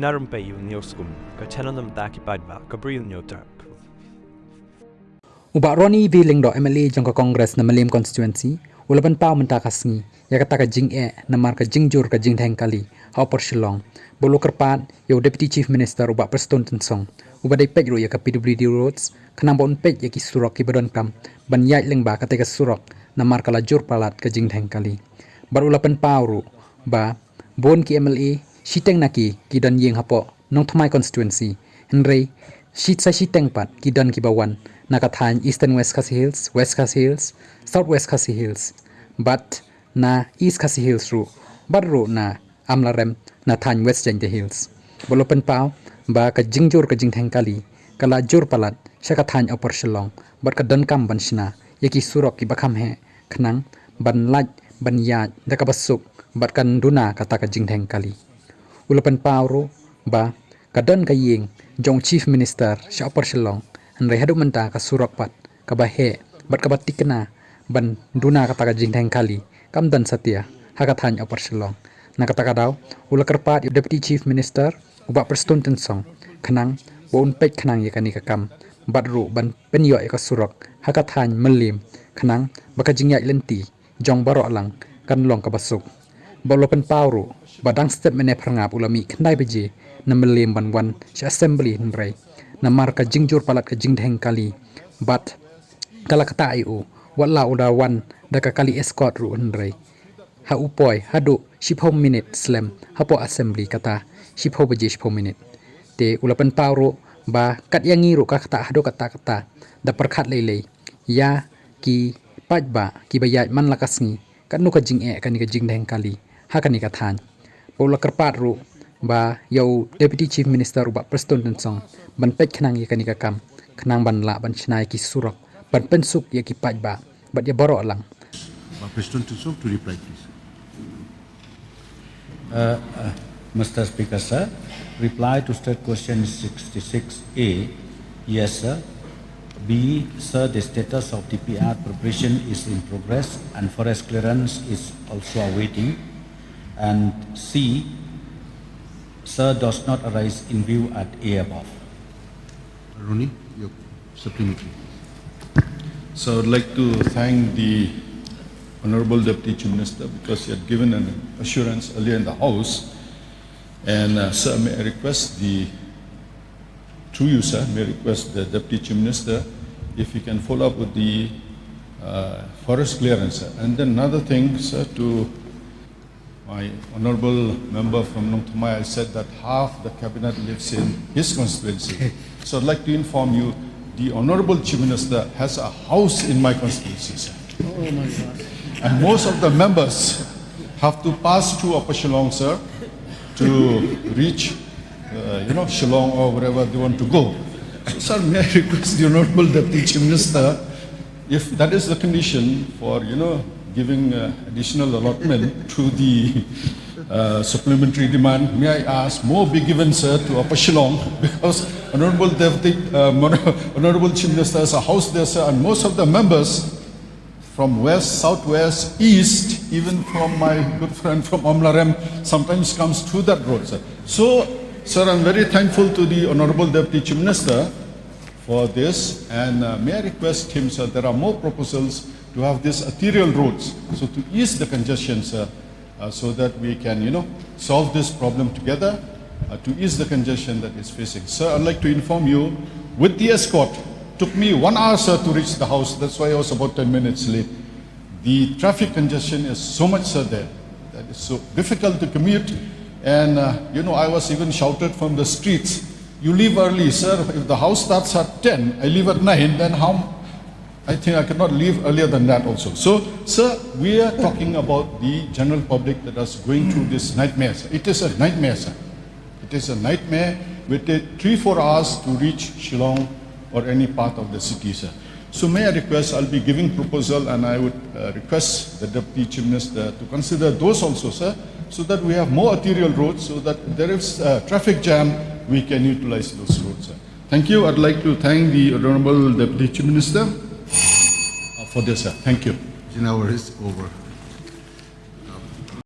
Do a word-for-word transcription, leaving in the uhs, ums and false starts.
Na Rumpei u News Kum, ka channel na bynta ki paidbah, ka Bri u News Dark. U Bah Ronnie V Lyngdoh, M L A jong ka Congress na Mylliem Constituency, u la pynpaw mynta ka sngi ïa kata ka jingeh namar ka jingjur ka jingdheng kali ha Upper Shillong, bad u la kyrpad ïa u Deputy Chief Minister u Bah Prestone Tynsong, uba dei peit ruh ïa ka P W D Roads, khnang ba un peit ïa ki surok kiba donkam ban ïaid lyngba kata ka surok namar ka la jur palat ka jingdheng kali. Bad u la pynpaw ruh ba bun ki M L A shiteng na ki ki don ïing hapoh Nongthymmai Constituency, hynrei shi, sa shiteng pat ki don kiba wan na ka thaiñ Eastern West Khasi Hills, West Khasi Hills, South West Khasi Hills, bad na East Khasi Hills ruh, bad ruh na Amlarem na thaiñ West Jaintia Hills. Bad u la pynpaw ba ka jingjur ka jingdheng kali ka la jur palat sha ka thaiñ Upper Shillong, bad ka donkam ban shna ïa ki surok kiba kham heh khnang ban lait ban ïaid da kaba suk bad kan duna kata ka jingdheng kali. U la pynpaw ruh ba ka don ka ïing jong Chief Minister sha Upper Shillong, hynrei haduh mynta ka surok pat kaba heh bad kaba tikna ban duna kata ka jingdheng kali kam don satia ha ka thaiñ Upper Shillong. Na kata ka daw u la kyrpad ïa u Deputy Chief Minister u Bah Prestone Tynsong khnang ba un peit khnang ïa kane ka kam, bad ruh ban pynïoh ïa ka surok ha ka thaiñ Mylliem khnang ba ka jingïaid lynti jong baroh lang kan long kaba suk. Bad u la pynpaw ruh ba dang step mynne phyrngab u la mih khyndai baje na Mylliem ban wan sha Assembly, hynrei namar ka jingjur palat ka jingdheng kali bad ka la ktah ïa u, wat la u da wan da ka kali escort ruh, hynrei ha u poi haduh shiphew minit slem hapoh Assembly, kata shiphew baje shiphew minit. Te u la pynpaw ruh ba kat ïa ngi ruh ka ktah haduh katta katta, da pyrkhat lei lei ïa ki paidbah kiba ïaid man la ka sngi katno ka jingeh kane ka jingdheng kali ha kane ka thaiñ. Bad u la kyrpad ruh ba ïa u Deputy Chief Minister u Bah Prestone Tynsong ban peit khnang ïa kane ka kam khnang ban lah ban shna ïa ki surok ban pynsuk ïa ki paidbah bad ïa baroh lang. Bah Prestone Tynsong to reply, please. Uh, uh, Mister Speaker, sir, reply to state question sixty-six A, yes, sir. B, sir, the status of D P R preparation is in progress and forest clearance is also awaiting. And C, sir, does not arise in view at A above. Ronnie, your supplementary. So I'd like to thank the Honorable Deputy Chief Minister because he had given an assurance earlier in the House. And, uh, sir, may I request the, through you, sir, may I request the Deputy Chief Minister if he can follow up with the, uh, forest clearance, sir. And then another thing, sir, to my honorable member from Nongthymmai, I said that half the cabinet lives in his constituency. So I'd like to inform you, the honorable Chief Minister has a house in my constituency, sir. Oh my God. And most of the members have to pass through Upper Shillong, sir, to reach, uh, you know, Shillong or wherever they want to go. So, sir, may I request the honorable Deputy Chief Minister, if that is the condition for, you know, giving, uh, additional allotment to the, uh, supplementary demand, may I ask more be given, sir, to Upper Shillong, because Honorable Deputy, uh, Mon-, Honorable Chief Minister has a house there, sir, and most of the members from west, southwest, east, even from my good friend from Amlarem, sometimes comes through that road, sir. So, sir, I'm very thankful to the Honorable Deputy Chief Minister for this, and, uh, may I request him, sir, there are more proposals to have these arterial roads, so to ease the congestion, sir, uh, so that we can, you know, solve this problem together, uh, to ease the congestion that is facing. Sir, I'd like to inform you, with the escort, took me one hour, sir, to reach the house. That's why I was about ten minutes late. The traffic congestion is so much, sir, there that it's so difficult to commute. And, uh, you know, I was even shouted from the streets, "You leave early, sir. If the house starts at ten, I leave at nine, then how?" I think I cannot leave earlier than that also. So, sir, we are talking about the general public that is going through this nightmare, sir. It is a nightmare, sir. It is a nightmare. We take three, four hours to reach Shillong or any part of the city, sir. So may I request, I'll be giving proposal, and I would, uh, request the Deputy Chief Minister to consider those also, sir, so that we have more arterial roads, so that there is, uh, traffic jam, we can utilize those roads, sir. Thank you. I'd like to thank the Honorable Deputy Chief Minister, uh, for this, sir. Thank you. An hour is over.